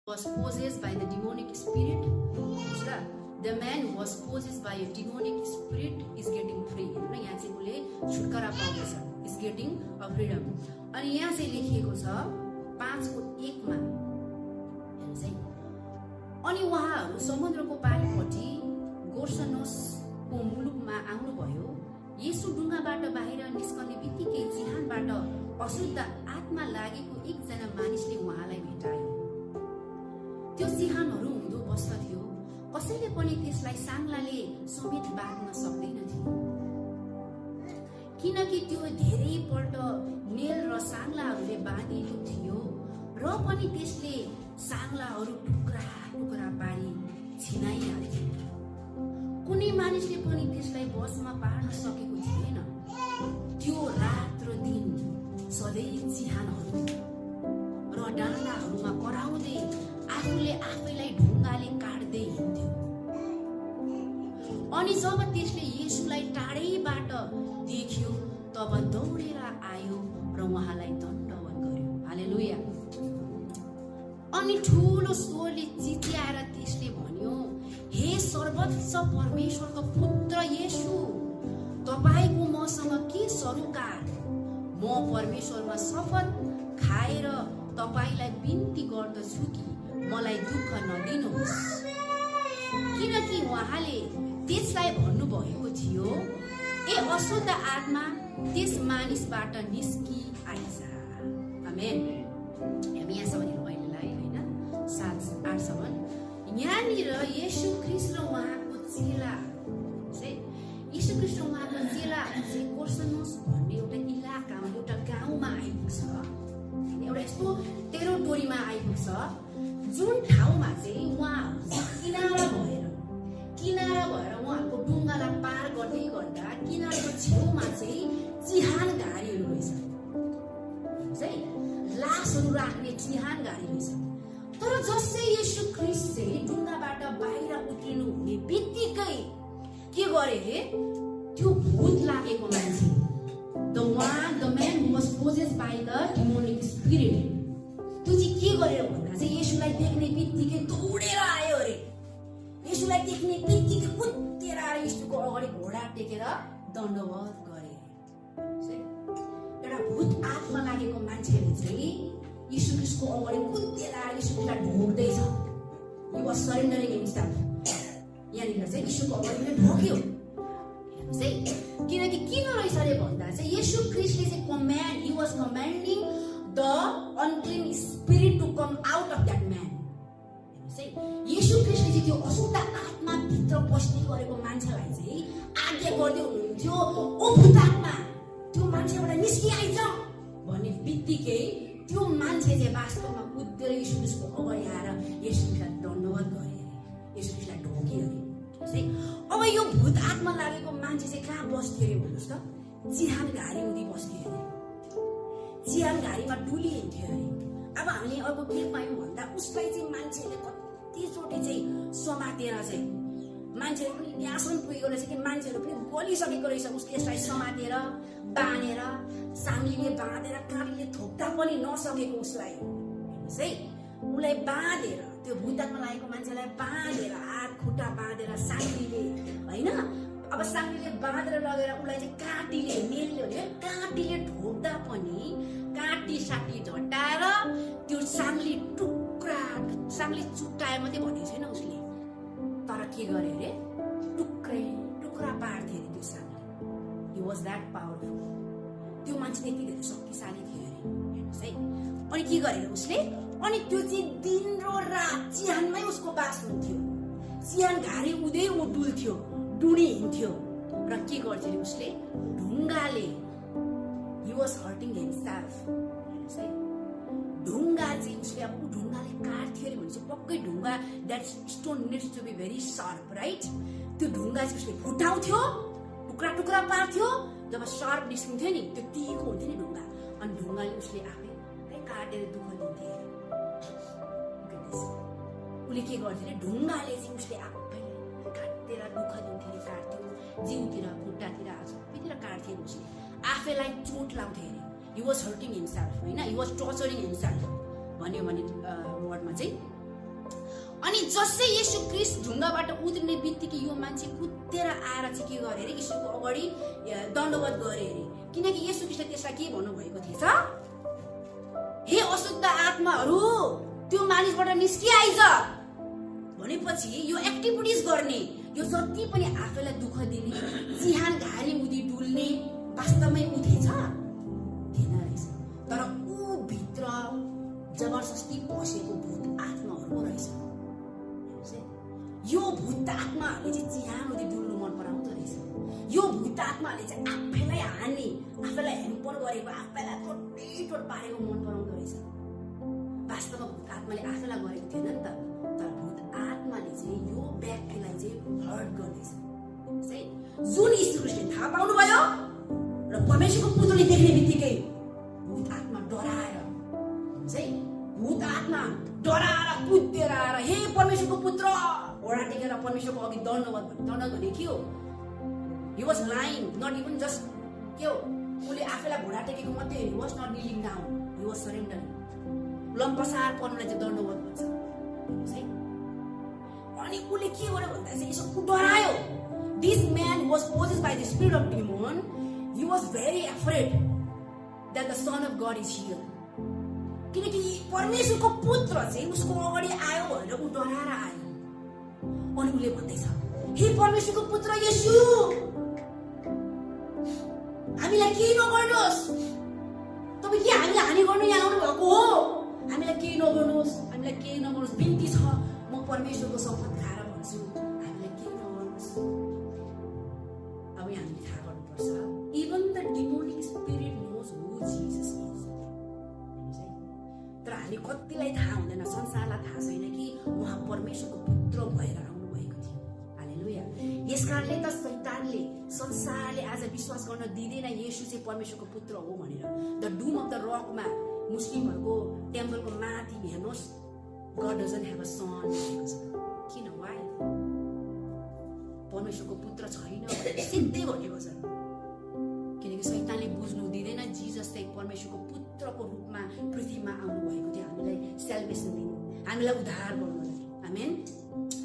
was possessed by the demonic spirit. The man who was possessed by a demonic spirit is getting free. यहाँ चाहिँ उसले छुटकारा पाउँदैछ, is getting a freedom. अनि यहाँ चाहिँ लेखिएको छ 5:1 मा हेर्नुस् है। अनि उहाँहरू समुद्रको पारीपट्टि गोर्सनोसको मुलुकमा आउनुभयो। येशू ढुङ्गाबाट बाहिर निस्कने बित्तिकै चिहानबाट अशुद्ध आत्मा लागेको एकजना मानिसले उहाँलाई भेटायो। त्यो चिहानहरू हुँदो बस्दथ्यो, कसैले पनि त्यसलाई साङ्लाले समेत बाँध्न सक्दैन थियो, किनकि त्यो धेरैपल्ट नेल र साङ्लाहरूले बाँधिएको थियो र पनि त्यसले साङ्लाहरू टुक्रा टुक्रा पारी छिनाइहाल्थ्यो। कुनै मानिसले पनि त्यसलाई बसमा पार्न सकेको थिएन। त्यो रात र दिन सधैँ चिहानहरू र डाँडाहरूमा कराउँदै आफूले आफैलाई ढुङ्गाले काट्दै हिँड्थ्यो। अनि जब त्यसले येशूलाई टाढैबाट देख्यो तब दौडेर आयो र उहाँलाई दण्डवत गर्यो। हालेलुया। अनि ठुलो स्वरले चिच्याएर त्यसले भन्यो, हे सर्वोच्च परमेश्वरको पुत्र येशू, तपाईको मसँग के सरोकार? म परमेश्वरमा शपथ खाएर तपाईलाई बिन्ती गर्दछु कि मलाई दुःख नदिनुहोस्, किनकि उहाँले त्यसलाई भन्नुभएको थियो, ए अशुद्ध आत्मा त्यस मानिसबाट निस्कि आइज। आमेन। हामी यहाँसम्म हेरौँ अहिलेलाई, होइन 7-8सम्म। यहाँनिर येशू ख्रीष्ट र उहाँको चेला येशू ख्रीष्ट र उहाँको चेला चाहिँ गोर्सनोस भन्ने एउटा इलाकामा, एउटा गाउँमा आइपुग्छ। एउटा यस्तो टेरोटोरीमा आइपुग्छ जुन ठाउँमा चाहिँ उहाँहरू किनारा भएर उहाँहरूको डुङ्गालाई पार गर्दै गर्दा किनारको छेउमा चाहिँ चिहान घारीहरू रहेछ, लासहरू राख्ने चिहान घारी रहेछ। तर जसै येशू ख्रीष्ट चाहिँ डुङ्गाबाट बाहिर उत्रिनु हुने बित्तिकै के गरे रे? त्यो भूत लागेको मान्छे, the man who was possessed by the demonic spirit, त्यो चाहिँ के गरेर भन्दा चाहिँ येशूलाई देख्ने बित्तिकै दौडेर आयो अरे। येशूलाई देख्ने बित्तिकै कुदेर आएर येशूको अगाडि घोडा टेकेर दण्डवत गरे। एउटा भूत आत्मा लागेको मान्छेले चाहिँ येशू ख्रीष्टको अगाडि कुदेर आएर येशू ख्रीष्टलाई ढोक्दैछ। He was surrendering himself. यहाँनिर चाहिँ येशूको अगाडि ढोक्यो। हेर्नुहोस् है, किनकि किन रहेछ अरे भन्दा चाहिँ येशू ख्रीष्टले चाहिँ he was commanding the unclean spirit to come out of that man. येशू ख्रीष्टले चाहिँ त्यो अशुद्ध आत्मा भित्र पस्ने गरेको मान्छेलाई चाहिँ आज्ञा गर्दै हुनुहुन्थ्यो, ओ भूत आत्मा त्यो मान्छेबाट निस्किआइज भन्ने बित्तिकै त्यो मान्छे चाहिँ वास्तवमा कुदेर येशू ख्रीष्टको अगाडि आएर येशू ख्रीष्टलाई दण्डवत गरे, येशू ख्रीष्टलाई ढोके अरे। अब यो भूत आत्मा लागेको मान्छे चाहिँ कहाँ बस्थ्यो अरे भन्नुहोस् त? चिहान घारी उदी बस्थ्यो अरे, चिहान घारीमा डुलिन्थ्यो अरे। अब हामीले अब के पायौँ भन्दा उसलाई चाहिँ मान्छेले कतिचोटि चाहिँ समातेर चाहिँ मान्छेहरू पनि यहाँसम्म पुगेको रहेछ कि मान्छेहरू पनि गलिसकेको रहेछ उसले यसलाई समातेर बाँधेर साङ्लीले बाँधेर काँडीले थोक्दा पनि नसकेको उसलाई, हेर्नुहोस् है, उसलाई बाँधेर त्यो भूत आत्मा लागेको मान्छेलाई बाँधेर हात खुट्टा बाँधेर साङ्लीले, होइन, अब साङ्लीले बाँधेर लगेर उसलाई चाहिँ काँटीले नेलले भने काँटीले ठोक्दा पनि काँटी साटी झटाएर त्यो साङ्ली चुट्टाए मात्रै भनेको छैन उसले, तर के गरे अरे? टुक्रा पार्थ्यो अरे त्यो साङ्ली। He was that powerful. त्यो मान्छे त्यति धेरै शक्तिशाली थियो अरे। हेर्नुहोस् है, अनि के गरे उसले? अनि त्यो चाहिँ दिन र रात चिहानमै उसको बास हुन्थ्यो। चिहान घारी उदै डुल्थ्यो, डुडी हिँड्थ्यो र के गर्थ्यो अरे उसले? ढुङ्गाले he was hurting himself. हेर्नुहोस् है, ढुङ्गा चाहिँ उसले अब ढुङ्गाले काट्थ्यो अरे भनेपछि पक्कै ढुङ्गा that stone needs to be very sharp, right? त्यो ढुङ्गा चाहिँ उसले फुटाउँथ्यो, टुक्रा टुक्रा पार्थ्यो। जब शार्प निस्किन्थ्यो नि त्यो तिखो हुन्थ्यो नि ढुङ्गा, अनि ढुङ्गाले उसले आफै काटेर दुःख दिन्थ्यो। उसले के गर्थ्यो अरे? ढुङ्गाले चाहिँ उसले आफै काटेर दुःख दिन्थ्यो अरे, काट्थ्यो जिउतिर खुट्टातिर सबैतिर काट्थ्यो उसले, आफैलाई चोट लाउँथ्यो अरे। He was hurting himself, होइन, he was torturing himself भन्यो भने वर्डमा चाहिँ अनि जसै येशू ख्रीष्ट ढुङ्गाबाट उत्रिने बित्तिकै यो मान्छे कुदेर आएर चाहिँ के गरे अरे येशूको अगाडि दण्डवत गरे अरे किनकि येशू ख्रीष्टले त्यसलाई के भन्नुभएको थिएछ हे अशुद्ध आत्माहरू त्यो मानिसबाट निस्किआइज भनेपछि यो एक्टिभिटिज गर्ने यो जति पनि आफैलाई दुःख दिने चिहान घारी उदी डुल्ने वास्तवमै उठेछ थिएन रहेछ तर ऊ भित्र जबरजस्ती पसेको भूत आत्माहरू रहेछ यो भूत आत्माहरूले चाहिँ चिहान उदी डुल्नु मन पराउँदो रहेछ यो भूत आत्माहरूले चाहिँ आफैलाई हान्ने आफैलाई ह्याम्पर गरेको आफैलाई टोट पारेको मन पराउँदो रहेछ वास्तवमा भूत आत्माले आफैलाई गरेको थिएन नि त तर भूत आत्माले चाहिँ यो व्यक्तिलाई चाहिँ हर्ट गर्दैछ जुन यीशु ख्रीष्टले थाहा पाउनुभयो र परमेश्वरको पुत्रले देख्ने बित्तिकै भूत आत्मा डराएर भूत आत्मा डराएर कुदेर आएर हे परमेश्वरको पुत्र घोडा टेकेर परमेश्वरको अघि दण्डवत भने के हो he was lying not even just के हो उले आफैलाई घोडा टेकेको मात्रै he was not kneeling down he was surrendering लम्पसार पर्नुलाई चाहिँ दण्डवत भन्छ अनि उले के गर्यो भन्दा चाहिँ यसो डरायो this man was possessed by the spirit of demon he was very afraid that the son of God is here किनकि परमेश्वरको पुत्र चाहिँ उसको अगाडि आयो भनेर उ डराएर आयो अनि उले भन्दैछ हे परमेश्वरको पुत्र येशू हामीलाई केही नगर्नुहोस् तपाईँ के हामीलाई हानि गर्नु यहाँ आउनु भएको हो हामीलाई केही नगर्नुहोस् बिन्ती छ म परमेश्वरको शपथ खाएर भन्छु हामीलाई केही नगर्नुहोस् अब हामीले थाहा गर्नुपर्छ even the demonic spirit knows who Jesus is तर हामी कतिलाई थाहा हुँदैन संसारलाई थाहा छैन कि उहाँ परमेश्वरको पुत्र भएर आउनु भएको थियो हालेलुया यसकारणले त शैतानले संसारले आज विश्वास गर्न दिँदैन येशू चाहिँ परमेश्वरको पुत्र हो भनेर द डुम अफ द रकमा मुस्लिमहरूको टेम्पलको माथि हेर्नुहोस् God doesn't have a son किन वाइ परमेश्वरको पुत्र छैन सिधै भनेको छ किनकि शैतानले बुझ्नु दिँदैन जिजस चाहिँ परमेश्वरको पुत्रको रूपमा पृथ्वीमा आउनु भएको थियो हामीलाई सेल्भेसन दिनु हामीलाई उद्धार गर्नु आमेन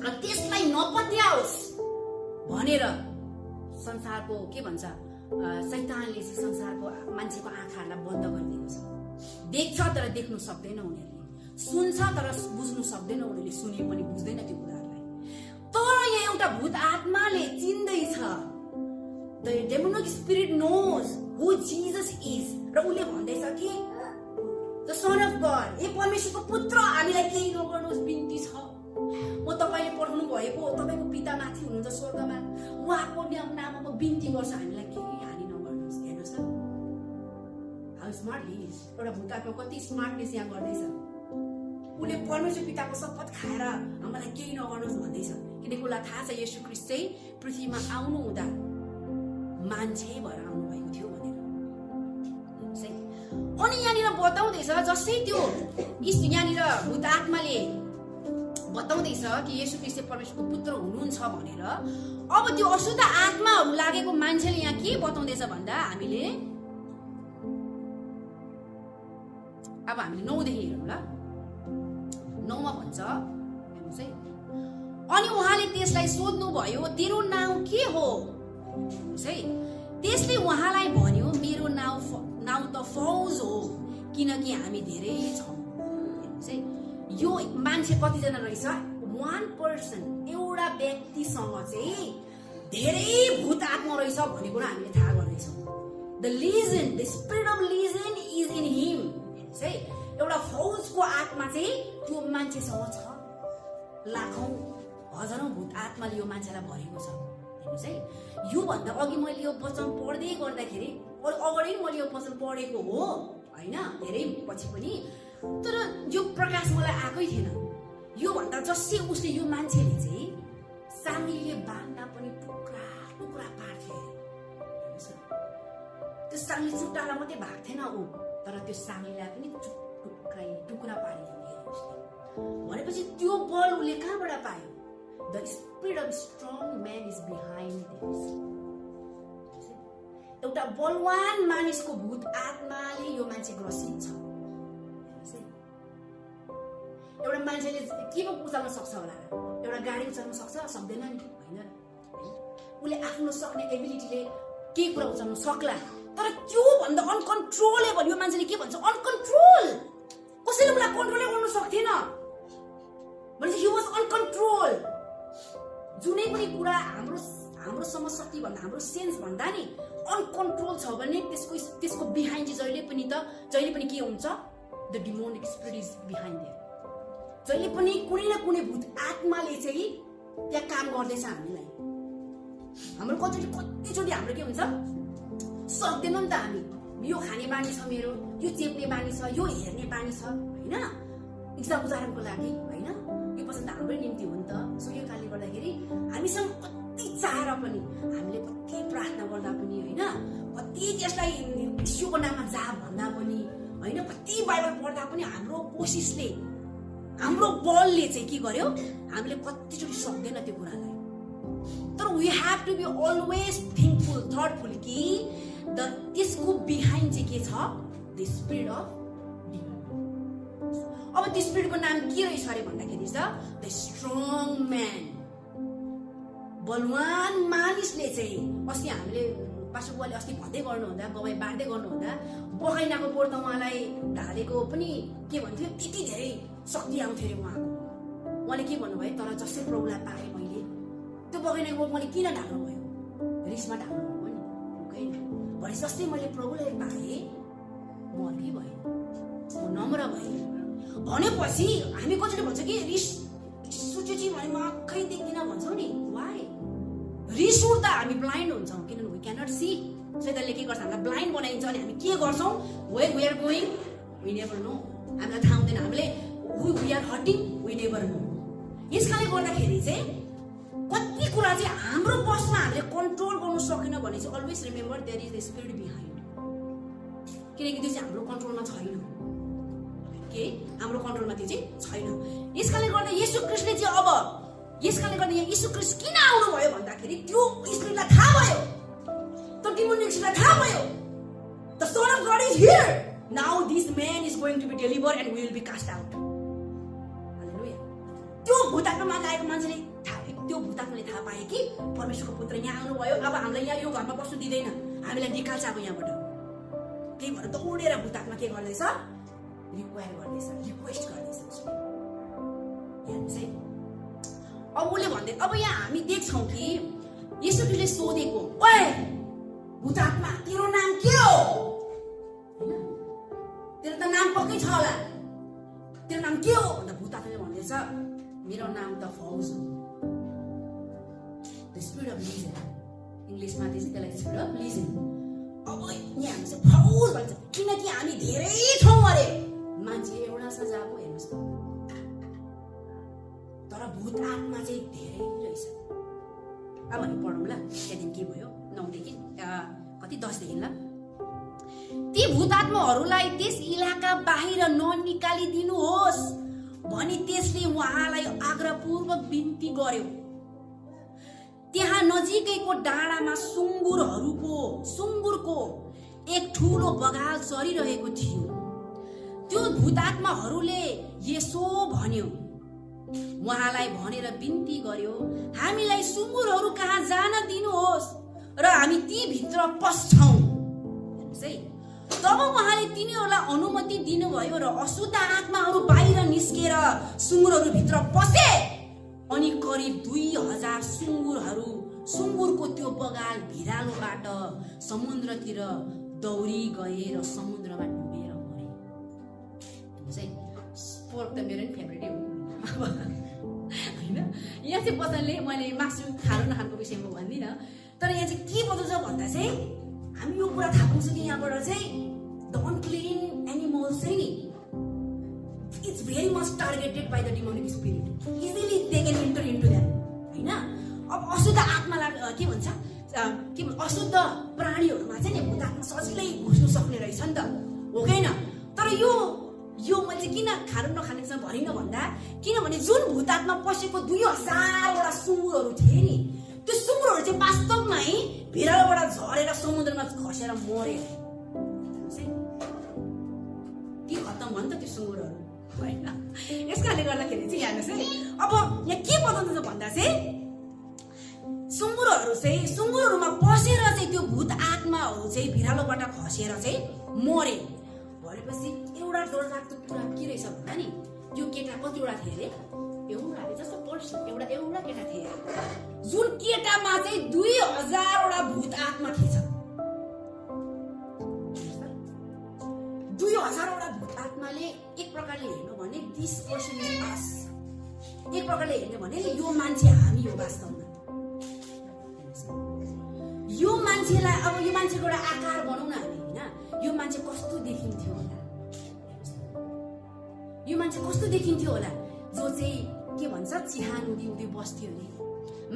र त्यसलाई नपत्याओस् भनेर संसारको के भन्छ शैतानले चाहिँ संसारको मान्छेको आँखाहरूलाई बन्द गरिदिएको छ देख्छ तर देख्नु सक्दैन उनीहरूले सुन्छ तर बुझ्नु सक्दैन उनीहरूले सुने पनि बुझ्दैन त्यो कुराहरूलाई तर यहाँ एउटा भूत आत्माले चिन्दैछ the demonic spirit knows who Jesus is र उसले भन्दैछ कि द सन अफ गॉड ए परमेश्वरको पुत्र हामीलाई केही नगर्नुहोस् बिन्ती छ म तपाईले पढाउनु भएको तपाईको पिता माथि हुनुहुन्छ स्वर्गमा उहाँको नाममा म बिन्ती गर्छु हामीलाई केही हानि नगर्नुहोस् हेर्नुहोस् त हाउ स्मार्ट ही इज एउटा भूत आत्मा कति स्मार्टनेस यहाँ गर्दैछ उले परमेश्वर पिताको शपथ खाएर हामीलाई केही नगर्नुहोस् भन्दैछ किनकि उसलाई थाहा छ येशू ख्रीष्ट चाहिँ पृथ्वीमा आउनु हुँदा मान्छे भएर आउनु भएको थियो भनेर अनि यहाँनिर बताउँदैछ जसै त्यो यहाँनिर भूत आत्माले बताउँदैछ कि येशू ख्रीष्ट परमेश्वरको पुत्र हुनुहुन्छ भनेर अब त्यो अशुद्ध आत्माहरू लागेको मान्छेले यहाँ के बताउँदैछ भन्दा हामीले 9 देखि हेरौँ ल 9 मा भन्छ हेर्नुस् है अनि उहाँले त्यसलाई सोध्नु भयो तेरो नाउँ के हो है त्यसले उहाँलाई भन्यो मेरो नाउँ त फौज हो किनकि हामी धेरै छौं हेर्नुस् है यो मान्छे कतिजना रहेछ 1 पर्सन एउटा व्यक्तिसँग चाहिँ धेरै भूत आत्मा रहेछ भन्ने कुरा हामीले थाहा गर्दैछौँ the legion the spirit of legion is in him हेर्नुस् है एउटा फौजको आत्मा चाहिँ त्यो मान्छेसँग छ लाखौं हजारौं भूत आत्माले यो मान्छेलाई भरेको छ हेर्नुस् है यो भन्दा अघि मैले यो वचन पढ्दै गर्दाखेरि अगाडि मैले यो वचन पढेको हो हैन धेरै पछि पनि तर यो प्रकाश मलाई आकै थिएन यो भन्दा जसै उसले यो मान्छेले चाहिँ साङ्गीले बाँध्दा पनि टुक्रा टुक्रा पार्थ्यो त्यो साङ्गी चुट्टालाई मात्रै भाग्थेन ऊ तर त्यो साङ्गीलाई पनि टुक्रा पारिदिने भनेपछि त्यो बल उसले कहाँबाट पायो the spirit of strong man is behind this एउटा बलवान मानिसको भूत आत्माले यो मान्छे ग्रसित छ एउटा मान्छेले के पो उचाल्न सक्छ होला र? एउटा गाडी उचाल्न सक्छ सक्दैन नि होइन र? उसले आफ्नो सक्ने एबिलिटीले केही कुरा उचाल्न सक्ला, तर त्यो भन्दा अनकन्ट्रोलेबल यो मान्छेले के भन्छ अनकन्ट्रोल, कसैले उसलाई कन्ट्रोलै गर्न सक्थेन भनेपछि हि वाज अनकन्ट्रोल। जुनै पनि कुरा हाम्रो समशक्ति भन्दा हाम्रो सेन्स भन्दा नि अनकन्ट्रोल छ भने त्यसको बिहाइन्ड चाहिँ जहिले पनि के हुन्छ, the demonic spirit is behind there. जहिले पनि कुनै न कुनै भूत आत्माले चाहिँ त्यहाँ काम गर्दैछ हामीलाई। हाम्रो कतिचोटि हाम्रो के हुन्छ, सक्दैन नि त हामी, यो खाने बानी छ मेरो, यो चेप्ने बानी छ, यो हेर्ने बानी छ होइन, उदाहरणको लागि होइन, यो पछाडि त हाम्रै निम्ति हो नि त। सो यो कारणले गर्दाखेरि हामीसँग कति चाहेर पनि, हामीले कति प्रार्थना गर्दा पनि होइन, कति त्यसलाई ईश्वरको नाममा जाप भन्दा पनि होइन, कति बाइबल पढ्दा पनि हाम्रो कोसिसले हाम्रो बलले चाहिँ के गर्यो, हामीले कतिचोटि सक्दैन त्यो कुरालाई। तर we have to be always thinkful thoughtful कि त्यसको बिहाइन्ड चाहिँ के छ, द स्पिरिट अफ डिमन। अब त्यो स्पिरिटको नाम के रहेछ अरे भन्दाखेरि छ द स्ट्रङ म्यान, बलवान मानिसले चाहिँ। अस्ति हामीले पास्टर बुवाले अस्ति भन्दै गर्नुहुँदा, गवाई बाँड्दै गर्नुहुँदा बगैनाको बोर्ड त उहाँलाई ढालेको पनि के भन्थ्यो, त्यति धेरै शक्ति आउँथ्यो अरे उहाँको। उहाँले के भन्नुभयो, तर जसै प्रभुलाई पाएँ मैले त्यो बगैनाको बोर्ड मैले किन ढाल्नु भयो, रिसमा ढाल्नु भएको नि होइन भने जस्तै मैले प्रभुलाई पाएँ म अर्कै भएँ, म नम्र भएँ भनेपछि हामी कतिले भन्छ कि रिस सुचेची भने म आँखै देख्दिनँ भन्छौँ नि। वाइ रिस उठ्दा हामी ब्लाइन्ड हुन्छौँ, किनभने वी क्यानट सी। सैतानले के गर्छ, हामीलाई ब्लाइन्ड बनाइन्छ अनि हामी के गर्छौँ, where we are going we never know, हामीलाई थाहा हुँदैन, हामीले we are hurting we never know. यसकारणले गर्दाखेरि चाहिँ कति कुरा चाहिँ हाम्रो बसमा हामीले कन्ट्रोल गर्नु सकेन भने चाहिँ always remember there is the spirit behind, किनकि त्यो चाहिँ हाम्रो कन्ट्रोलमा छैन, के हाम्रो कन्ट्रोलमा त्यो चाहिँ छैन। यसकारणले गर्दा येशू ख्रीष्टले चाहिँ अब यसकारणले गर्दा यहाँ येशू ख्रीष्ट किन आउनुभयो भन्दाखेरि त्यो स्पिरिटलाई थाहा भयो, त्यो डिमोनिक स्पिरिटलाई थाहा भयो, the son of God is here now, this man is going to be delivered and we will be cast out. Hallelujah. त्यो भूतात्मा लागेको मान्छेले त्यो भूतात्माले थाहा पाए कि परमेश्वरको पुत्र यहाँ आउनुभयो, अब हामीलाई यहाँ यो घरमा बस्नु दिँदैन, हामीलाई निकाल्छ अब यहाँबाट। त्यही भएर दौडेर भूतात्मा के गर्दैछ, रिक्वायर गर्दैछ, रिक्वेस्ट गर्दैछ उसले। अब उसले भन्दै, अब यहाँ हामी देख्छौँ कि येशू ख्रीष्टले सोधेको, ओए भूतात्मा तेरो नाम के हो, तेरो त नाम पक्कै छ होला, तेरो नाम के हो भन्दा भूतात्माले भन्दैछ मेरो नाम त फौज हो, द स्पिरिट अफ लिजन। इङ्ग्लिसमा त्यसलाई स्पिरिट अफ लिजन। अब यहाँ हामी चाहिँ फौज भन्छ, किनकि हामी धेरै छौँ अरे, मान्छे एउटा सजाको हेर्नुहोस् त, तर भूत आत्मा चाहिँ धेरै रहेछ। अब हामी पढौँ ल, त्यहाँदेखि के भयो 9 देखि कति 10 देखि ल। ती भूतात्माहरूलाई त्यस इलाका बाहिर ननिकालिदिनुहोस् भनी त्यसले उहाँलाई आग्रहपूर्वक बिन्ती गर्यो। त्यहाँ नजिकैको डाँडामा सुँगुरको एक ठुलो बगाल चरिरहेको थियो। त्यो भूतात्माहरूले यसो भन्यो, उहाँलाई भनेर बिन्ती गर्यो, हामीलाई सुँगुरहरू कहाँ जान दिनुहोस् र हामी ती भित्र पस्छौँ। हेर्नुहोस् है, तब उहाँले तिनीहरूलाई अनुमति दिनुभयो र अशुद्ध आत्माहरू बाहिर निस्केर सुँगुरहरू भित्र पसे अनि करिब 2000 सुँगुरको त्यो बगाल भिरालोबाट समुद्रतिर दौडी गए र समुद्रमा डुबेर मरे। पोर्क त मेरो नि फेभरेटै हो होइन। यहाँ चाहिँ वचनले, मैले मासु खानु नखानुको विषयमा भन्दिनँ, तर यहाँ चाहिँ के बताउँछ भन्दा चाहिँ हामी यो कुरा थाहा पाउँछ कि यहाँबाट चाहिँ द अनक्लिन एनिमल्स चाहिँ नि it's very much targeted by the demonic spirit, easily they can enter into that होइन। अब अशुद्ध आत्मालाई के भन्छ, अशुद्ध प्राणीहरूमा चाहिँ नि भूतात्मा सजिलै घुस्नु सक्ने रहेछ नि त, हो कि होइन। तर यो मैले किन खानु नखानेसँग भनिनँ भन्दा, किनभने जुन भूतात्मा पसेको 2000वटा सुँगुरहरू थिए नि, त्यो सुँगुरहरू चाहिँ वास्तवमै भिरालोबाट झरेर समुद्रमा खसेर मरे। के खत्तम भयो नि त त्यो सुँगुरहरू, होइन। यसकारणले गर्दाखेरि चाहिँ हेर्नुहोस् है, अब यहाँ के बताउँछ भन्दा चाहिँ सुँगुरहरूमा पसेर चाहिँ त्यो भूत आत्माहरू चाहिँ भिरालोबाट खसेर चाहिँ मरे भनेपछि एउटा डरलाग्दो कुरा के रहेछ भन्दा नि त्यो केटा कतिवटा थियो अरे, एउटा जस्तो पर्सन एउटा केटा थिए जुन केटामा चाहिँ 2000 वटा भूत आत्मा थिएछ। 2000 वटा भूत आत्माले एक प्रकारले हेर्नु भने दिस पर्सन इज अस, एक प्रकारले हेर्नु भने यो मान्छे हामी हो वास्तवमा। यो मान्छेलाई अब यो मान्छेको एउटा आकार बनाउन हामी हैन, यो मान्छे कस्तो देखिन्थ्यो होला, यो मान्छे कस्तो देखिन्थ्यो होला जो चाहिँ के भन्छ चिहान उदी बस्थ्यो अरे,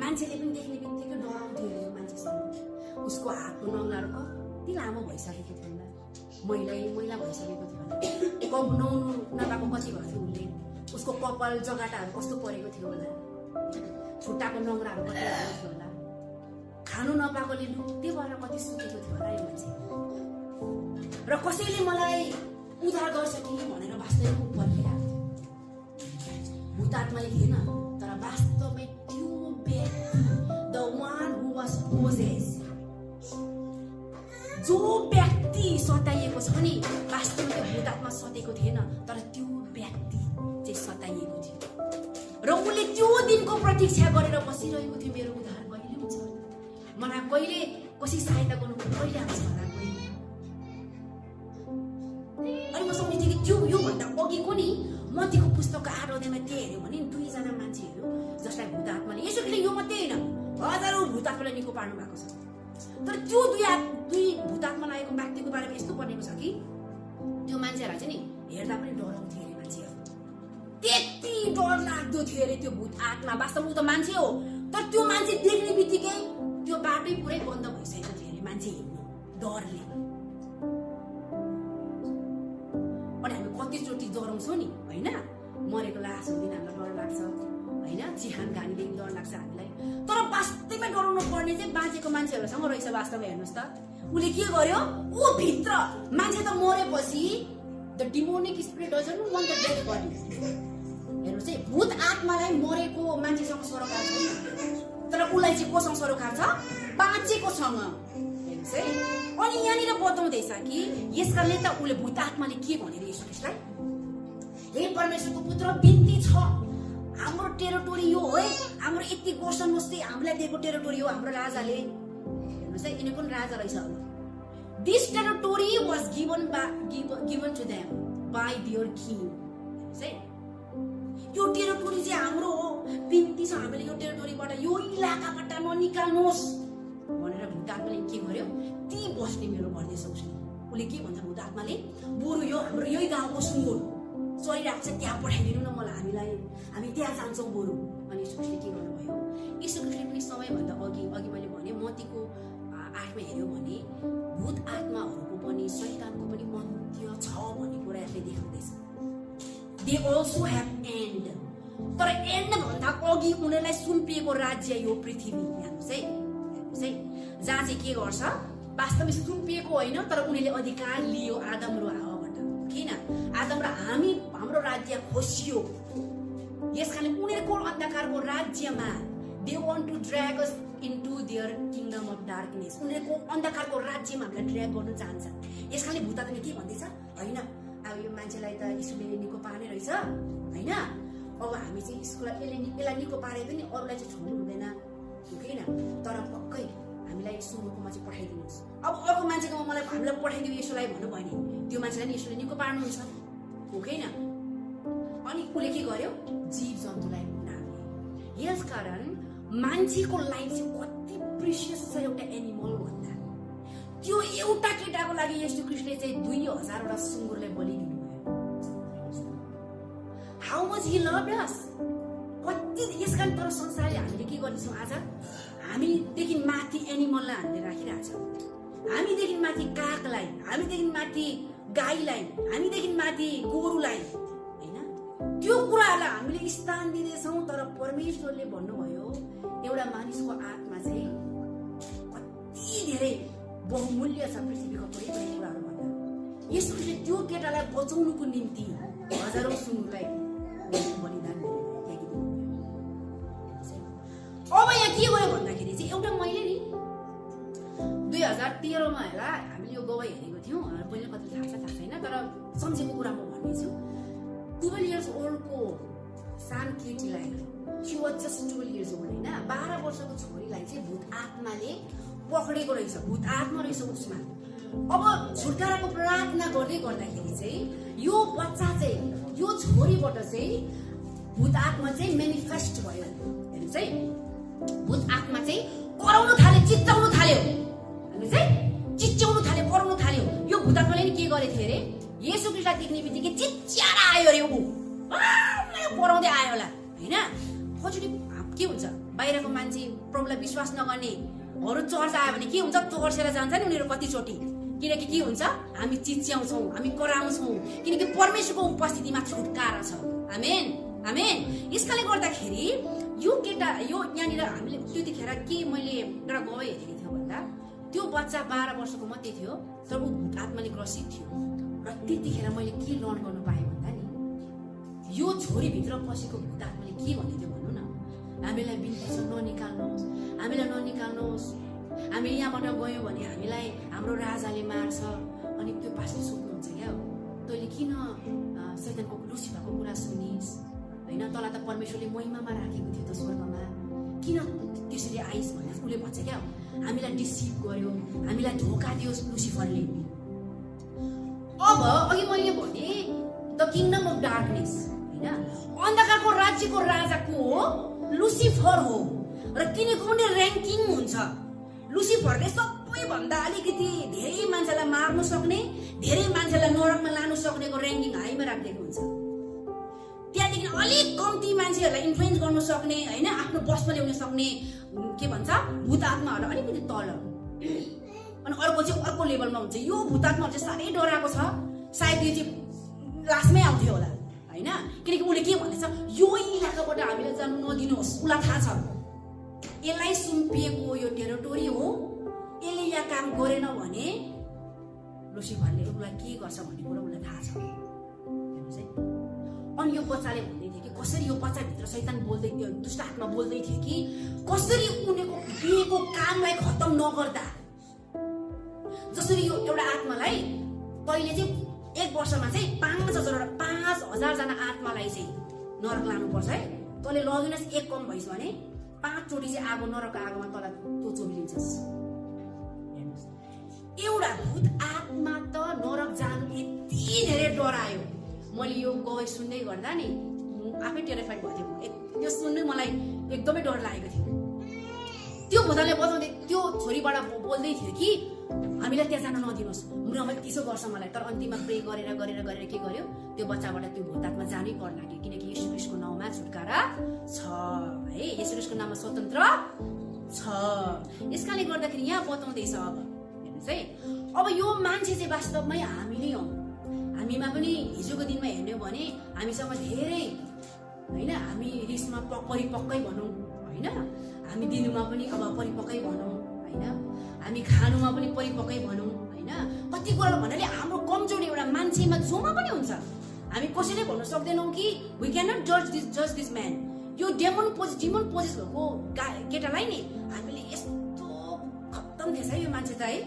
मान्छेले पनि देख्ने बित्तिकै डराउँथ्यो अरे यो मान्छेसँग। उसको हातको नङ्गाहरू कति लामो भइसकेको थियो होला, मैला भइसकेको थियो होला, कप नुहाउनु नपाएको कति भएको थियो उसले, उसको कपाल जगाटाहरू कस्तो परेको थियो होला, खुट्टाको नङ्ग्राहरू कति भएको थियो होला, खानु नपाएकोले लुक्ते भएर कति सुकेको थियो होला यो मान्छे। र कसैले मलाई उद्धार गर्छ कि भनेर वास्तवमा ऊ पर्खिरहेको थियो। भूत आत्माले थिएन तर वास्तवमै त्यो व्यक्ति the one who was possessed, जो व्यक्ति सताइएको छ नि वास्तवमा त्यो भूत आत्मा सतेको थिएन तर त्यो व्यक्ति चाहिँ सताइएको थियो। र उसले त्यो दिनको प्रतीक्षा गरेर बसिरहेको थियो, मेरो उद्धार कहिले हुन्छ, मलाई कहिले कसै सहायता गर्नु कहिले आउँछ होला कहिले। अनि म सम्झिन्छु कि त्यो योभन्दा अघिको नि मत्तीको पुस्तकको 8 अध्यायमा त्यही हेऱ्यो भने 2 जना मान्छेहरू जसलाई भूत आत्माले, यसोले यो मात्रै होइन हजारौँ भूत आत्मालाई निको पार्नु भएको छ। तर त्यो दुई भूत आत्मा लागेको व्यक्तिको बारेमा यस्तो बनेको छ कि त्यो मान्छेहरूलाई चाहिँ नि हेर्दा पनि डराउँथ्यो अरे मान्छेहरू, त्यति डर लाग्दो थियो अरे त्यो भूत आत्मा। वास्तवमा ऊ त मान्छे हो तर त्यो मान्छे देख्ने बित्तिकै त्यो बाटै पुरै बन्द भइसकेको थियो अरे मान्छे हिँड्नु डरले। अनि हामी कतिचोटि डराउँछौँ नि होइन, मरेको लास हुँदैन हामीलाई डर लाग्छ होइन, चिहान घानीदेखि डर लाग्छ हामीलाई। तर वास्तवमै डराउनु पर्ने चाहिँ बाँचेको मान्छेहरूसँग रहेछ। वास्तवमा हेर्नुहोस् त उसले के गर्यो, ऊ भित्र मान्छे त मरेपछि the demonic spirit doesn't want the dead body. हेर्नुहोस् है, भूत आत्मालाई मरेको मान्छेसँग सरोकार छैन तर उसलाई चाहिँ कोसँग सरोकार छ, बाँचेकोसँग। हेर्नुहोस् है, अनि यहाँनिर बताउँदैछ कि यसकारणले त उसले भूत आत्माले के भनेर येशू ख्रीष्टलाई, हे परमेश्वरको पुत्र बिन्ती छ हाम्रो टेरिटोरी यो हो है, हाम्रो यति गोर्सनमुस चाहिँ हामीलाई दिएको टेरिटोरी हो हाम्रो राजाले। हेर्नुहोस् है, यिनीको राजा रहेछ। This territory was given to them by their king. हेर्नुहोस् है, यो टेरिटोरी चाहिँ हाम्रो हो, बिन्ती छ हामीले यो टेरिटोरीबाट यो इलाकाबाट ननिकाल्नुहोस् भनेर भूत आत्माले के गर्यो, ती बस्ने मेरो भन्दैछ उसले। उसले के भन्छ भूत आत्माले, बरु यो हाम्रो यही गाउँको सुँगुर चलिरहेको छ त्यहाँ पठाइदिनु न मलाई, हामी त्यहाँ जान्छौँ बरु। अनि यीशु ख्रीष्टले के गर्नुभयो, यीशु ख्रीष्टले पनि समयभन्दा अघि मैले भने मत्तीको 8मा हेऱ्यो भने भूत आत्माहरूको पनि शैतानको पनि अन्त्य छ भन्ने कुरा यसले देखाउँदैछ। दे अल्सो ह्याभ एन्ड, तर एन्ड भन्दा अघि उनीहरूलाई सुम्पिएको राज्य यो पृथ्वी। हेर्नुहोस् है, जहाँ चाहिँ के गर्छ वास्तवमा सुम्पिएको होइन तर उनीहरूले अधिकार लियो आदम र हावाबाट। किन आदम र हाम्रो राज्य खोसियो, यसकारण उनीहरूको अन्धकारको राज्यमा they want to drag us into their kingdom of darkness. उनीहरूको अन्धकारको राज्यमा हामीलाई ड्र्याग गर्न चाहन्छ। यसकारणले भूत आत्माले के भन्दैछ, होइन अब यो मान्छेलाई त यीशुले निको पार्ने रहेछ होइन, अब हामी चाहिँ यसलाई निको पारे पनि अरूलाई चाहिँ छोड्नु हुँदैन होइन, तर पक्कै हामीलाई सुँगुरकोमा चाहिँ पठाइदिनुहोस्। अब अर्को मान्छेकोमा हामीलाई पठाइदियो यसोलाई भन्नु भयो नि त्यो मान्छेलाई नि यसोले निको पार्नुहुन्छ हो कि होइन। अनि उसले के गर्यो, जीव जन्तुलाई नाम्यो। यसकारण मान्छेको लाइफ चाहिँ कति प्रिसियस छ एउटा एनिमल भन्दा। त्यो एउटा केटाको लागि येशू ख्रीष्टले चाहिँ 2000 वटा सुँगुरलाई बलिदिनु भयो। हाउ मच ही लभड अस, कति। यसकारण तर संसारले हामीले के गर्दैछौँ आज, हामीदेखि माथि एनिमललाई हामीले राखिरहेछौँ, हामीदेखि माथि कागलाई, हामीदेखि माथि गाईलाई, हामीदेखि माथि गोरुलाई होइन। त्यो कुराहरूलाई हामीले स्थान दिँदैछौँ। तर परमेश्वरले भन्नुभयो एउटा मानिसको आत्मा चाहिँ कति धेरै बहुमूल्य छ पृथ्वीको कुनै पनि कुराहरू भन्दा। यसले त्यो केटालाई बचाउनुको निम्ति हजारौं सुँगुरलाई बलिदान त्यागिदिनु। अब यहाँ के गर्यो भन्दाखेरि चाहिँ एउटा मैले नि 2013 मा होला हामीले यो गवाई हेरेको थियौँ। पहिले कति थाहा छैन, तर सम्झेको कुरा म भन्नेछु। 12 years ओल्डको सानो केटीलाई, she was just 12 years old होइन, 12 वर्षको छोरीलाई चाहिँ भूत आत्माले पक्रेको रहेछ, भूत आत्मा रहेछ उसमा। अब छुटकाराको प्रार्थना गर्दै गर्दाखेरि चाहिँ यो बच्चा चाहिँ, यो छोरीबाट चाहिँ भूत आत्मा चाहिँ मेनिफेस्ट भयो। हेर्नुहोस् है, भूत आत्मा चाहिँ कराउनु थाल्यो, चिच्चाउनु थाल्यो, चिच्याउनु थाल्यो, कराउनु थाल्यो। यो भूत आत्माले नि के गरेको थियो अरे, येशू ख्रीष्टलाई देख्ने बित्तिकै चिच्याएर आयो अरे, ऊ कराउँदै आयो होला होइन। कचोटि के हुन्छ, बाहिरको मान्छे प्रभुलाई विश्वास नगर्नेहरू चर्च आयो भने के हुन्छ, तर्सेर जान्छ नि उनीहरू कतिचोटि। किनकि के हुन्छ, हामी चिच्याउँछौँ, हामी कराउँछौँ, किनकि परमेश्वरको उपस्थितिमा छुटकारा छ। आमेन, आमेन। यसकाले गर्दाखेरि यो केटा, यो यहाँनिर हामीले त्यतिखेर के मैले एउटा गवाई हेरेको थियौँ भन्दा, त्यो बच्चा 12 वर्षको मात्रै थियो, तर ऊ भूत आत्माले ग्रसित थियो। र त्यतिखेर मैले के लर्न गर्नु पाएँ भन्दा नि, यो छोरीभित्र पसेको भूत आत्माले के भन्दै थियो भन्नु न, हामीलाई बिन्ती छ ननिकाल्नुहोस्, हामीलाई ननिकाल्नुहोस्, हामी यहाँबाट गयौँ भने हामीलाई हाम्रो राजाले मार्छ। अनि त्यो पास्टरले सोध्नुहुन्छ क्या, तैँले किन शैतानको लुसिफरको कुरा सुनिस् होइन, तँलाई त परमेश्वरले महिमामा राखेको थियो त स्वर्गमा, किन त्यसरी आइस् भने उसले भन्छ क्या, हामीलाई डिसिभ गर्यो, हामीलाई धोका दियो लुसिफरले। अब अघि मैले भने द किङडम अफ डार्कनेस होइन, अन्धकारको राज्यको राजा को हो, लुसिफर हो। र तिनीको पनि र्याङ्किङ हुन्छ। लुसिफरले सबैभन्दा अलिकति धेरै मान्छेलाई मार्नु सक्ने, धेरै मान्छेलाई नरकमा लानु सक्नेको र्याङ्किङ हाईमा राखिदिएको हुन्छ। त्यहाँदेखि अलिक कम्ती मान्छेहरूलाई इन्फ्लुएन्स गर्नु सक्ने होइन, आफ्नो बसमा ल्याउन सक्ने के भन्छ भूत आत्माहरूलाई अलिकति तल। अनि अर्को चाहिँ अर्को लेभलमा हुन्छ। यो भूत आत्माहरू चाहिँ साह्रै डराएको छ, सायद यो चाहिँ लास्टमै आउँथ्यो होला होइन, किनकि उसले के भनेछ, यो इलाकाबाट हामीलाई जानु नदिनुहोस्, उसलाई थाहा छ यसलाई सुम्पिएको यो टेरिटोरी हो, यसले यहाँ काम गरेन भने लुसिफरले उसलाई के गर्छ भन्ने कुरा उसलाई थाहा छ। हेर्नुहोस् है, अनि यो बच्चाले भन्दै थियो कि कसरी यो बच्चाभित्र शैतान बोल्दै थियो, दुष्ट आत्मा बोल्दै थियो कि कसरी उनीको दिएको कामलाई खत्तम नगर्दा, जसरी यो एउटा आत्मालाई तैँले चाहिँ 1 वर्षमा चाहिँ 5,000 जना आत्मालाई चाहिँ नरक लानुपर्छ है। तैँले लगिनस् 1 कम भइस् भने 5 चोटि चाहिँ आगो, नरकको आगोमा तँलाई तँ चोबिलिन्छस्। हेर्नुहोस्, एउटा भूत आत्मा त नरक जानु यति धेरै डरायो। मैले यो गवाई सुन्दै गर्दा नि आफै टेरिफाइड भएको थिएँ। यो सुन्नु मलाई एकदमै डर लागेको थियो। त्यो भूतले बजाउँदै त्यो छोरीबाट बोल्दै थियो कि हामीलाई त्यहाँ जान नदिनुहोस्, मुरामा त्यसो गर्छ मलाई। तर अन्तिममा प्रे गरेर गरेर गरेर के गर्यो, त्यो बच्चाबाट त्यो भूत आत्मा जानै पर्ला कि, किनकि येशू ख्रीष्टको नाउँमा छुटकारा छ है, येशू ख्रीष्टको नाममा स्वतन्त्र छ। यसकाले गर्दाखेरि यहाँ बताउँदैछ। अब हेर्नुहोस् है, अब यो मान्छे चाहिँ वास्तवमै हामी नै हौँ। हामीमा पनि हिजोको दिनमा हेर्ने हो भने हामीसँग धेरै होइन, हामी रिसमा परिपक्कै भनौँ होइन, हामी दिनुमा पनि अब परिपक्कै भनौँ होइन, हामी खानुमा पनि परिपक्कै भनौँ होइन। कति कुरा भन्नाले हाम्रो कमजोरी एउटा मान्छेमा जोमा पनि हुन्छ। हामी कसैले भन्न सक्दैनौँ कि वी क्यान नट जज दिस म्यान। यो डिमन पोजेस भएको केटालाई नि हामीले यस्तो खत्तम थिएछ है, यो मान्छे त है,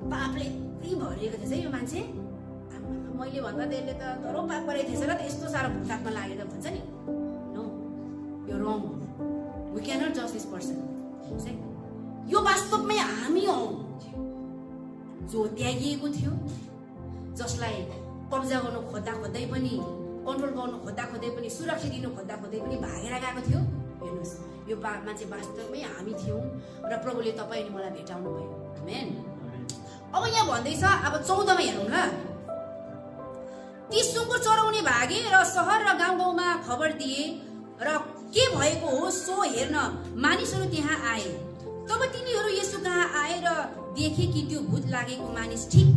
पापले यति भरिएको थिएछ है यो मान्छे। मैले भन्दा त्यसले त धरो पाप गरेको थिएछ र त यस्तो साह्रो भूत आत्मा लागेर भन्छ नि, नो, यो रङ हो। वी क्यान नट जज दिस पर्सन। यो वास्तवमै हामी हौ जो त्यागिएको थियो, जसलाई कब्जा गर्नु खोज्दै पनि, कन्ट्रोल गर्नु खोज्दै पनि, सुरक्षा दिनु खोज्दै पनि भागेर गएको थियो। हेर्नुहोस्, यो मान्छे वास्तवमै हामी थियौँ र प्रभुले तपाईँ अनि मलाई भेटाउनु भयो। आमेन। अब यहाँ भन्दैछ, अब 14 मा हेरौँ ल। ती सुँगुर चराउने भागे र सहर र गाउँमा खबर दिए र के भएको हो सो हेर्न मानिसहरू त्यहाँ आए। तब तिनीहरू येशू कहाँ आए र देखे कि त्यो भूत लागेको मानिस ठिक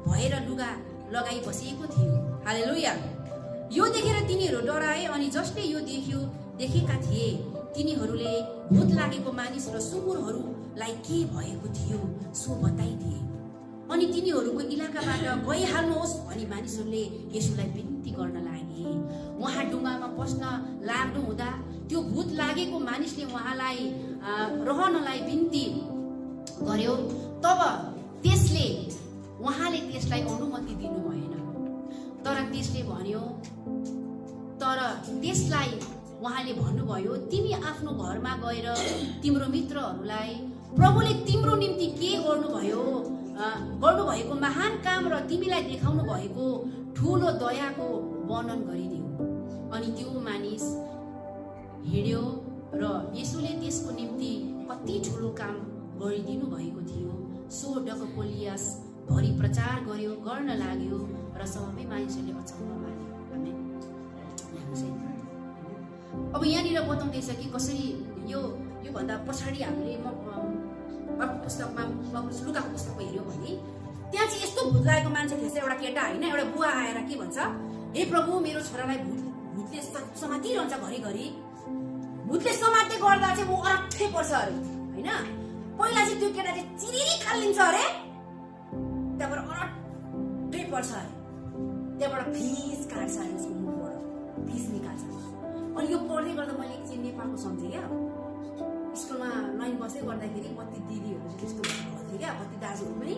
भएर लुगा लगाई बसेको थियो। हालेलुया। यो देखेर तिनीहरू डराए अनि जसले यो देखेका थिए तिनीहरूले भूत लागेको मानिस र सुँगुरहरूलाई के भएको थियो सो बताइदिए। अनि तिनीहरूको इलाकाबाट गइहाल्नुहोस् भनी मानिसहरूले येशूलाई बिन्ती गर्न लागे। उहाँ डुङ्गामा पस्न लाग्नु हुँदा त्यो भूत लागेको मानिसले उहाँलाई रहनलाई बिन्ती गर्यो। तब उहाँले त्यसलाई अनुमति दिनु भएन। तर त्यसलाई उहाँले भन्नुभयो, तिमी आफ्नो घरमा गएर तिम्रो मित्रहरूलाई प्रभुले तिम्रो निम्ति के गर्नुभएको महान काम र तिमीलाई देखाउनु भएको ठुलो दयाको वर्णन गरिदियो। अनि त्यो मानिस हिँड्यो र येशूले त्यसको निम्ति कति ठुलो काम गरिदिनु भएको थियो सो डकोपोलियस भरि प्रचार गर्न लाग्यो र सबै मानिसहरूले अचम्म माने। आमेन। अब यहाँनिर बताउँदैछ कि कसरी यो भन्दा पछाडि हामीले अर्को पुस्तकमा लुकाको पुस्तकमा हेर्यौँ भने त्यहाँ चाहिँ यस्तो भूत लागेको मान्छे थिएछ। एउटा केटा होइन, एउटा बुवा आएर के भन्छ, हे प्रभु मेरो छोरालाई भूतले समातिरहन्छ घरिघरि। भूतले समात्दै गर्दा चाहिँ ऊ अरक्कै पर्छ अरे होइन। पहिला चाहिँ त्यो केटा चाहिँ चिरिरी खालिन्छ अरे, त्यहाँबाट अरक्कै पर्छ अरे, त्यहाँबाट फिस काट्छ अरे, उसको मुखबाट फिस निकाल्छ। अनि यो पढ्दै गर्दा मैले एकछिन नेपालको सम्झेँ क्या। स्कुलमा लाइन बस्दै गर्दाखेरि कति दिदीहरू चाहिँ त्यस्तो भन्थे क्या, कति दाजुहरू पनि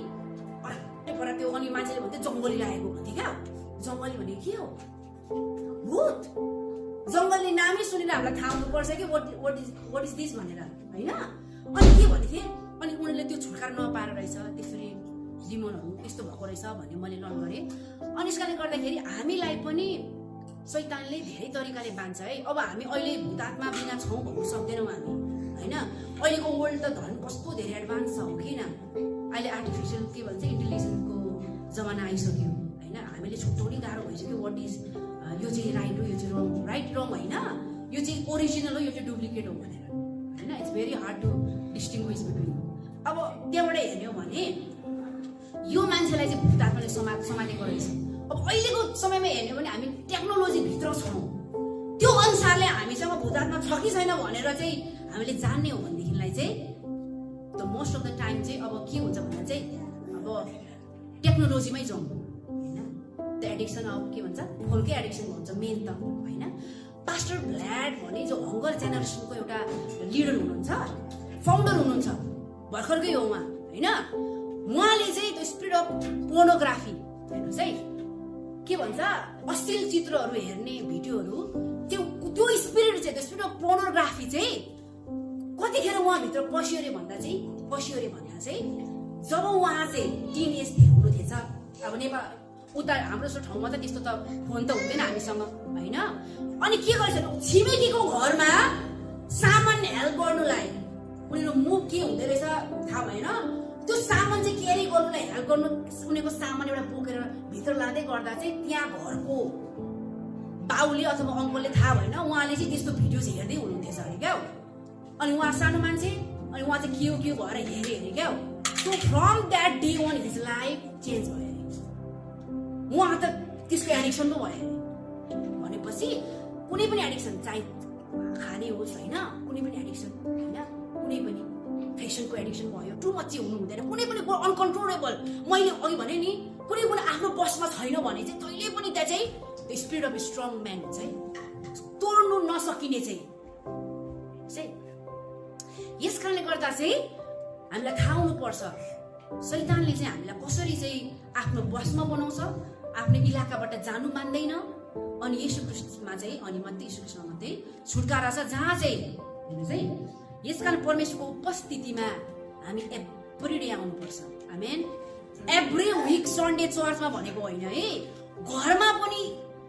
अरक्कै पर त्यो। अनि मान्छेले भन्थ्यो जङ्गली लागेको भन्थे क्या। जङ्गली भने के हो? भूत। जङ्गलले नामै सुनेर हामीलाई थाहा हुनुपर्छ कि वाट इज दिस भनेर होइन। अनि के भने थिएँ, अनि उनीहरूले त्यो छुटकारा नपाएर रहेछ, त्यसरी डिमोनहरू यस्तो भएको रहेछ भन्ने मैले लर्न गरेँ। अनि यस कारणले गर्दाखेरि हामीलाई पनि शैतानले धेरै तरिकाले बान्छ है। अब हामी अहिले भूत आत्मा बिना छौँ भन्नु सक्दैनौँ हामी होइन। अहिलेको वर्ल्ड त धन कस्तो धेरै एडभान्स छ हो किन। अहिले आर्टिफिसियल के भन्छ इन्टेलिजेन्सको जमाना आइसक्यो होइन। हामीले छुट्याउनै गाह्रो भइसक्यो वाट इज यो चाहिँ राइट हो, यो चाहिँ रङ, राइट रङ होइन, यो चाहिँ ओरिजिनल हो, यो चाहिँ डुप्लिकेट हो भनेर होइन। It's very hard to distinguish between. अब त्यहाँबाट हेर्यौँ भने यो मान्छेलाई चाहिँ भूत आत्माले समातेको रहेछ। अब अहिलेको समयमा हेर्ने भने हामी टेक्नोलोजी भित्र छौँ, त्यो अनुसारले हामीसँग भूत आत्मा छ कि छैन भनेर चाहिँ हामीले जान्ने हो भनेदेखिलाई चाहिँ the most of the time चाहिँ अब के हुन्छ भन्दा चाहिँ अब टेक्नोलोजीमै जाउँ होइन। द एडिक्सन अफ के भन्छ, फोनकै एडिक्सन भन्छ मेन त होइन। पास्टर भ्ल्याड भने जो हङ्गर जेनेरेसनको एउटा लिडर हुनुहुन्छ, फाउन्डर हुनुहुन्छ, भर्खरकै हो उहाँ होइन। उहाँले चाहिँ त्यो स्पिरिट अफ पोर्नोग्राफी हेर्नुहोस् है, के भन्छ अश्लील चित्रहरू हेर्ने भिडियोहरू, त्यो स्पिरिट चाहिँ त्यो स्पिरिट अफ पोर्नोग्राफी चाहिँ कतिखेर उहाँभित्र पस्यो अरे भन्दा चाहिँ जब उहाँ चाहिँ टिन एज हुनु थिएछ। अब नेपाल उता हाम्रो जस्तो ठाउँमा त त्यस्तो त फोन त हुँदैन हामीसँग होइन। अनि के गर्छ, छिमेकीको घरमा सामान हेल्प गर्नुलाई उनीहरू मुभ के हुँदो रहेछ थाहा भएन, त्यो सामान चाहिँ क्यारी गर्नुलाई हेल्प गर्नु उनीहरूको सामान एउटा बोकेर भित्र लाँदै गर्दा चाहिँ त्यहाँ घरको बाउले अथवा अङ्कलले थाहा भएन, उहाँले चाहिँ त्यस्तो भिडियोज हेर्दै हुनुहुन्थेछ अरे क्या। अनि उहाँ सानो मान्छे, अनि उहाँ चाहिँ के भएर हेरे क्या। So from that day one his life change भयो अरे। उहाँ त त्यसको एडिक्सन पो भयो अरे। भनेपछि कुनै पनि एडिक्सन, चाहे खाने होस् होइन, कुनै पनि एडिक्सन होइन, कुनै पनि फेसनको एडिक्सन भयो, टु मच चाहिँ हुनु हुँदैन। कुनै पनि अनकन्ट्रोलेबल, मैले अघि भने नि कुनै पनि आफ्नो बसमा छैन भने चाहिँ जहिले पनि त्यहाँ चाहिँ the spirit of strong man हुन्छ है, तोड्नु नसकिने चाहिँ। यस कारणले गर्दा चाहिँ हामीलाई थाहा हुनुपर्छ शैतानले चाहिँ हामीलाई कसरी चाहिँ आफ्नो बसमा बनाउँछ, आफ्नो इलाकाबाट जानु मान्दैन। अनि येशू ख्रीष्टमा चाहिँ अनि मात्रै येशू ख्रीष्टमा मात्रै छुटकारा छ, जहाँ चाहिँ हेर्नुहोस् है। यसकारण परमेश्वरको उपस्थितिमा हामी एभ्री डे आउनुपर्छ। आमेन। एभ्री विक सन्डे चर्चमा भनेको होइन है, घरमा पनि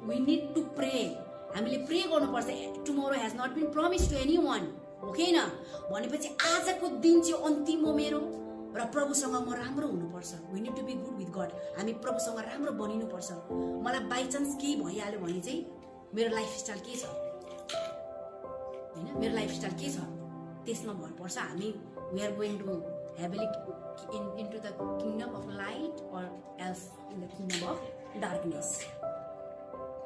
वी निड टु प्रे। हामीले प्रे गर्नुपर्छ। Tomorrow has not been promise to any one हो कि होइन। भनेपछि आजको दिन चाहिँ अन्तिम हो मेरो र प्रभुसँग म राम्रो हुनुपर्छ। We need to be good with God. हामी प्रभुसँग राम्रो बनिनुपर्छ। मलाई बाइचान्स केही भइहाल्यो भने चाहिँ मेरो लाइफस्टाइल के छ होइन, मेरो लाइफस्टाइल के छ त्यसमा भर पर्छ। हामी we are going to heavenly into the kingdom of light or else in the kingdom of darkness.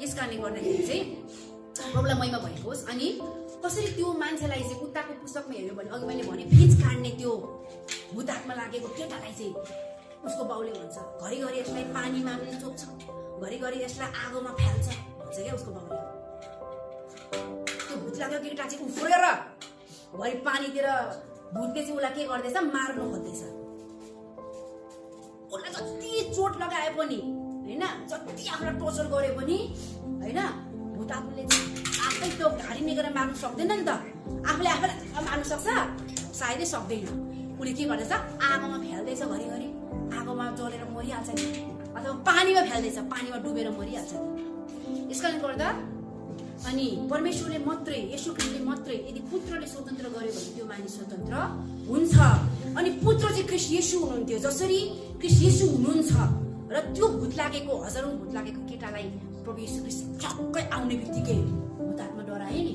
यस कारणले गर्दाखेरि चाहिँ प्रभुलाई महिमा भएको होस्। अनि कसरी त्यो मान्छेलाई चाहिँ उताको पुस्तकमा हेर्यो भने अघि मैले भने फिज काट्ने त्यो भूत आत्मा लागेको केटालाई चाहिँ उसको बाउले भन्छ घरिघरि यसलाई पानीमा पनि चोक्छ, घरिघरि यसलाई आगोमा फ्याल्छ भन्छ क्या उसको बाउले। त्यो भूत लाग्यो केटा चाहिँ उफ्रेर घरि पानीतिर भूतले चाहिँ उसलाई के गर्दैछ, मार्नु खोज्दैछ। उसलाई जति चोट लगाए पनि होइन, जति आफूलाई टर्चर गरे पनि होइन, भूत आफूले आफै त्यो घारी निगेर मार्नु सक्दैन नि त। आफूले आफैलाई मार्नु सक्छ? सायदै सक्दैन। उसले के गर्दैछ, आगोमा फ्याल्दैछ, घरिघरि आगोमा जलेर मरिहाल्छ नि, अथवा पानीमा फ्याल्दैछ, पानीमा डुबेर मरिहाल्छ नि। यसकारणले गर्दा अनि परमेश्वरले मात्रै, येशू ख्रीष्टले मात्रै, यदि पुत्रले स्वतन्त्र गर्यो भने त्यो मानिस स्वतन्त्र हुन्छ। अनि पुत्र चाहिँ ख्रीष्ट येशू हुनुहुन्थ्यो। जसरी ख्रीष्ट येशू हुनुहुन्छ र त्यो भूत लागेको, हजारौं भूत लागेको केटालाई प्रभु येशू ख्रीष्ट ठक्कै आउने बित्तिकै भूत आत्मा डराए नि।